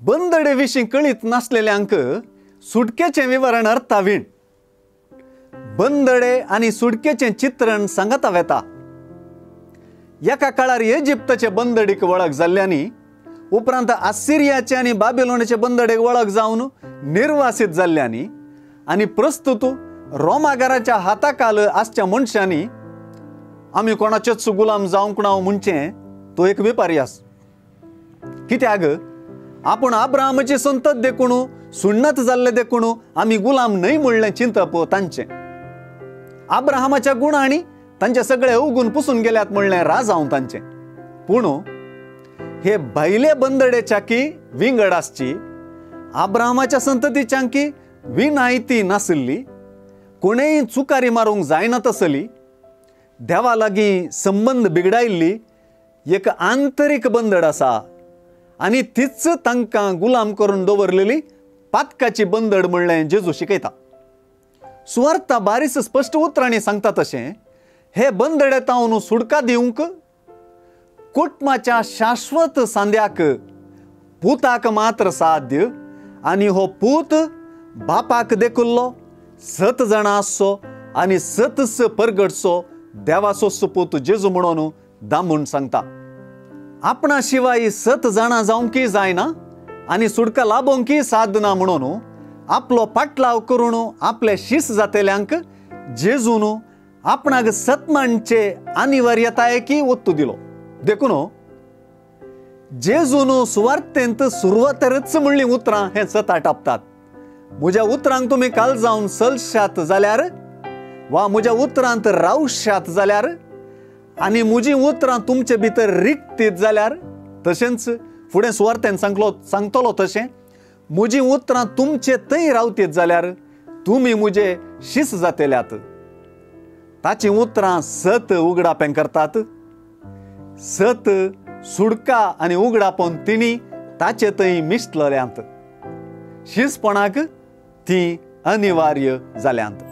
बंदडे विशीं कळीत नासलेल्यांक सुटकेचें विवरण अर्थावीण बंदडे आनी सुटकेचें चित्रण सांगता वेता. एका काळार इजिप्ताचे बंदडीक वळख जाल्ल्यांनी उपरांत आसिरियाचे आनी बाबिलोनाचे बंदडेक वळख जावन निर्वासित जाल्ल्यांनी आनी प्रस्तुत रोमागाराच्या हाताकाल आसच्या मनशांनी आमी कोणाचेच गुलाम जावंक ना म्हणचें तो एक विपर्यास. कित्याक आपूण आब्राहामाची संतत देखून सुन्नत जाल्ले देखून आमी गुलाम न्हय म्हणलें चिंतप तांचें. आब्राहामाच्या गुणांनी तांचे सगळे अवगुण पुसून गेल्यात म्हणलें राजांव तांचें. पूण हे भायले बंदडेच्याकी विंगड आसची, आब्राहामाच्या संततीच्यांकी विनायती नासली, कोणेय चुकारी मारूंक जायना तसली, देवा लागीं संबंद बिगडायल्ली एक आंतरीक बंदड आसा आनी तीच तांकां गुलाम करून दवरलेली पातकाची बंदड म्हणलें जेजू शिकयता. सुवार्ता बारीस स्पश्ट उतरांनी सांगता तशें हे बंदडे तावन सुडका दिवंक कुटुंबाच्या शाश्वत सांद्याक पुताक मात्र साध्य आनी हो पूत बापाक देखुल्लो सत जाणां आसचो आनी सतस परगटचो देवाचो सुपूत जेजू म्हणून दामून सांगता. आपणा शिवाय सत जाणां जावंकय जायना आनी सुडका लाबोवंकय साद ना म्हणून आपलो पाटलाव करून आपले शीस जातेल्यांक जेजून आपणाक सत मानचे अनिवार्यतायेकी ओत्तू दिलो. देखून जेजून सुवार्तेंत सुरवातेरच म्हणलीं उतरां हें सत आटापतात. म्हज्या उतरांक तुमी काल जावन चलशात जाल्यार वा म्हज्या उतरांत रावशात जाल्यार आनी म्हजीं उतरां तुमचे भितर रिगतीत जाल्यार, तशेंच फुडें सुवार्तेन सांगतलो तशें म्हजीं उतरां तुमचे थंय रावतीत जाल्यार तुमी म्हजे शीस जातेल्यात. ताचीं उतरां सत उगडापें करतात, सत सुडका आनी उगडापोन तिणी ताचे थंय मिसलल्यांत, शिसपणाक ती अनिवार्य जाल्यांत.